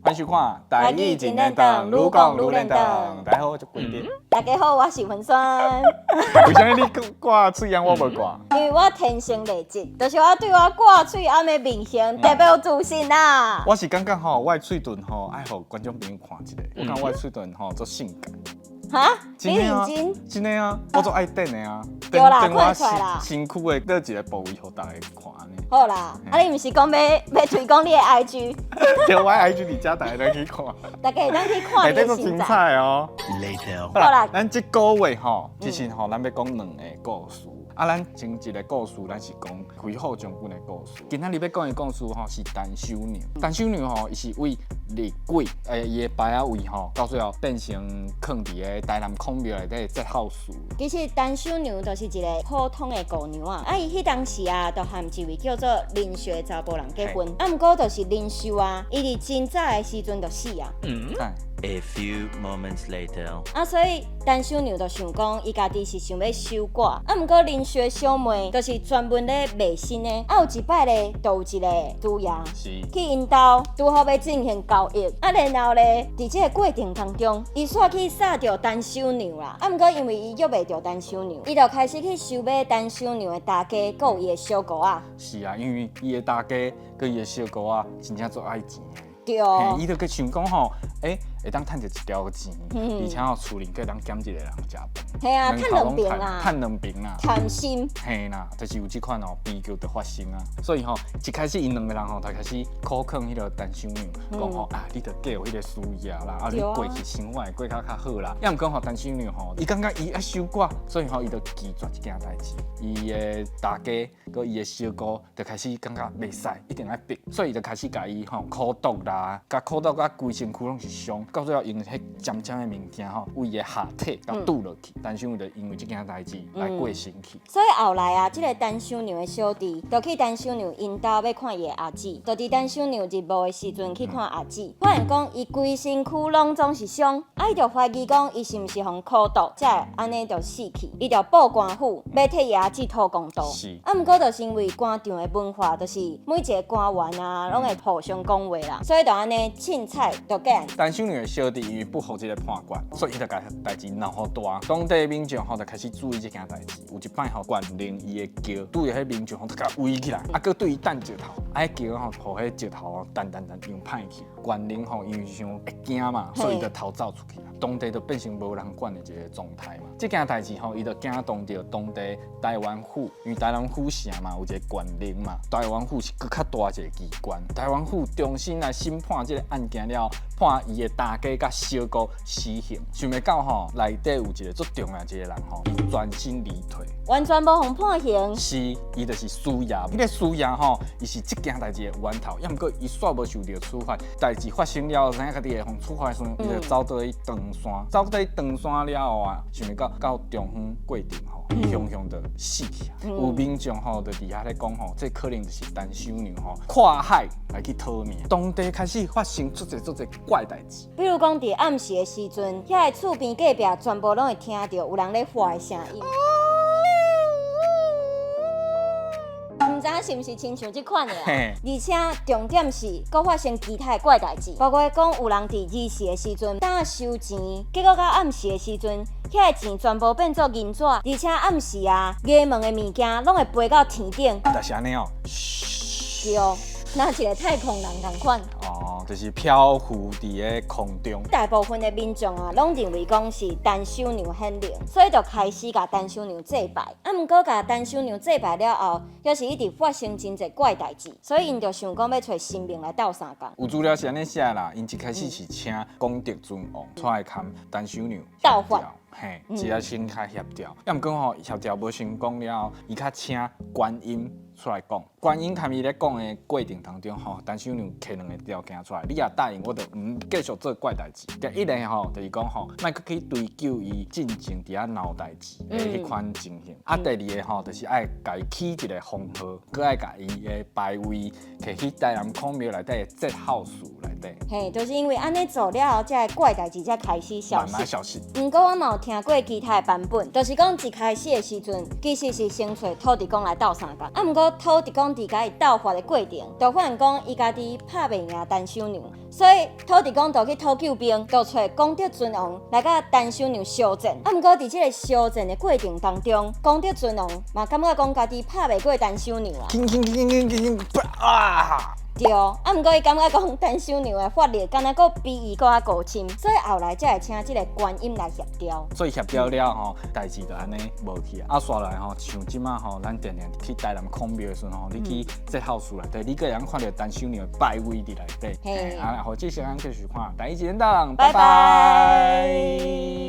歡迎收看《台語真練堂》，愈講愈練堂。大家好，我是桂林。大家好，我是文萱。為啥物你掛喙罨，我無掛？因為我天生麗質，就是我對我掛喙罨的面型特別有自信啊。我是感覺吼，我的喙唇吼愛予觀眾朋友看一下，我感覺我的喙唇吼足性感。哈？你認真？真的啊，我足愛電的啊。對啦，看得出來啦。身軀的佗一個部位予大家看按呢。好啦，啊你毋是講欲推廣你的 IG？對，我的 IG 佇遮大家來去看。大家會當去看你的身材哦。好啦，咱這個月吼，其實吼，咱欲講兩个故事。啊，咱前一个故事，咱是講回虎將軍的故事。今仔日欲講的故事吼，是陳守娘。陳守娘吼，伊是為日鬼，伊的牌仔位吼，到最後變成囥佇个台南孔廟內底的節孝祠。其實陳守娘就是一个普通的姑娘啊。啊，伊彼當時啊，就和一位叫做林秀的查埔人結婚。啊，毋過就是林秀啊，伊佇真早的時陣就死啊。A few moments later。啊，所以陳守娘就想講，伊家己是想欲守寡。啊，毋過林秀的小妹就是專門咧賣身的。啊，有一擺咧，就有一個拄爺去𪜶兜，拄好欲進行交易。啊，然後咧，佇這個過程當中，伊煞去殺著陳守娘啦。啊，毋過因為伊約袂著陳守娘，伊就開始去收買陳守娘的大家，閣有伊的小姑仔。是啊，因為伊的大家佮伊的小姑仔真正足愛錢的。對。伊就閣想講吼，會當趁著一條錢，而且吼厝裡閣會當減一个人食飯。嘿啊，趁兩爿啦。趁兩爿啦。貪心。嘿啦，就是有這款哦，悲劇就發生啊。所以吼，一開始𪜶兩个人吼，就開始苦勸彼个陳守娘，講吼啊，你著嫁予彼个師爺啦，啊，你過去生活會過較較好啦。抑毋過吼，陳守娘吼，伊感覺伊愛守寡，所以吼，伊就拒絕這件代誌。伊的大家佮伊的小姑就開始感覺袂使，一定愛逼，所以伊就開始共伊吼苦毒啦，共苦毒甲規身軀攏是傷，到最後用彼尖尖的物件吼，為伊的下體共拄落去。陳守娘就因為這件代誌來過身去。所以後來啊，這个陳守娘的小弟就去陳守娘𪜶兜欲看伊的阿姊，就佇陳守娘入墓的時陣去看阿姊，發現講伊規身軀攏總是傷，啊，伊就懷疑講伊是毋是予苦毒，才會按呢就死去。伊就報官府，欲替伊阿姊討公道。啊，毋過就是因為官場的文化，就是每一个官員啊，攏會互相講話啦，所以就按呢凊彩就結案。陳守娘的小弟因為不服這个判決，所以伊就共代誌鬧予大。當地民眾吼就開始注意這件代誌。有一擺吼，縣令伊的轎拄著彼民眾吼，就共圍起來，啊，閣對伊擲石頭，啊，彼轎吼，予彼石頭吼彈彈彈用歹去。縣令吼因為傷會驚嘛，所以伊就逃走出去啦。當地就變成無人管的一个狀態嘛。這件代誌吼，伊就驚動著當地台灣府，因為台南府城嘛有一个縣令嘛，台灣府是閣較大一个機關。台灣府重新來審判這个案件了後，判伊的大家佮小姑死刑。想袂到吼，內底有一个足重要一个人吼，伊全身而退，完全無予判刑。是，伊就是師爺。彼个師爺吼，伊是這件代誌的源頭，抑毋過伊煞無受著處罰。代誌發生了後，知影家己會予處罰的時陣，伊就走倒去唐山，走倒去唐山了後啊，想袂到到中昏過程吼，伊雄雄就死去啊。有民眾吼就佇遐咧講吼，這可能就是陳守娘吼跨海來去討命。當地開始發生足濟足濟怪代誌。比如講，佇暗時的時陣，遐个厝邊隔壁全部攏會聽著有人咧喊的聲音。毋知影是毋是親像這款的啊？而且重點是，閣發生其他的怪代誌，包括講有人佇二時的時陣早收錢，結果到暗時的時陣，遐个錢全部變做銀紙，而且暗時啊，衙門的物件攏會飛到天頂。就是按呢哦。對，若一个太空人仝款。哦，就是漂浮佇个空中。大部分的民眾啊，攏認為講是陳守娘顯靈，所以就開始共陳守娘祭拜。啊，毋過共陳守娘祭拜了後，猶是一直發生真濟怪代誌，所以𪜶就想講欲揣神明來鬥相共。有資料是按呢寫啦，𪜶一開始是請功德尊王出來共陳守娘鬥法。嘿，一個先較協調，抑毋過吼協調無成功了後，伊較請觀音出來講。觀音共伊咧講的過程當中吼，陳守娘提兩个條件出來，你若答應，我就毋繼續做怪代誌。第一个吼，就是講吼，莫閣去追究伊進前佇遐鬧代誌的彼款情形。啊，第二个吼，就是愛共伊起一个封號，閣愛共伊的牌位提去台南孔廟內底的節孝祠內。底。嘿，就是因為按呢做了後，這个怪代誌才開始消慢慢失。消失。毋過我嘛有聽過其他的版本，就是講一開始的時陣，其實是先揣土地公來鬥相共，啊，毋過土地公佇共伊鬥法的過程，就發現講伊家己拍袂贏陳守娘，所以土地公就去討救兵，就揣功德尊王來佮陳守娘相戰。啊，毋過佇這个相戰的過程當中，功德尊王嘛感覺講家己拍袂過陳守娘啊。輕輕輕輕輕輕，啊！對，啊，毋過伊感覺講陳守娘的法力，敢若閣比伊閣較高深，所以後來才會請這个觀音來協調。所以協調了吼，代誌就按呢無去啊。啊，煞來吼，像這馬吼，咱定定去台南孔廟的時陣吼，你去節孝寺內底，你閣會當看著陳守娘的牌位佇內底。嘿。啊，予這時間繼續看，第一時間檔，拜拜拜。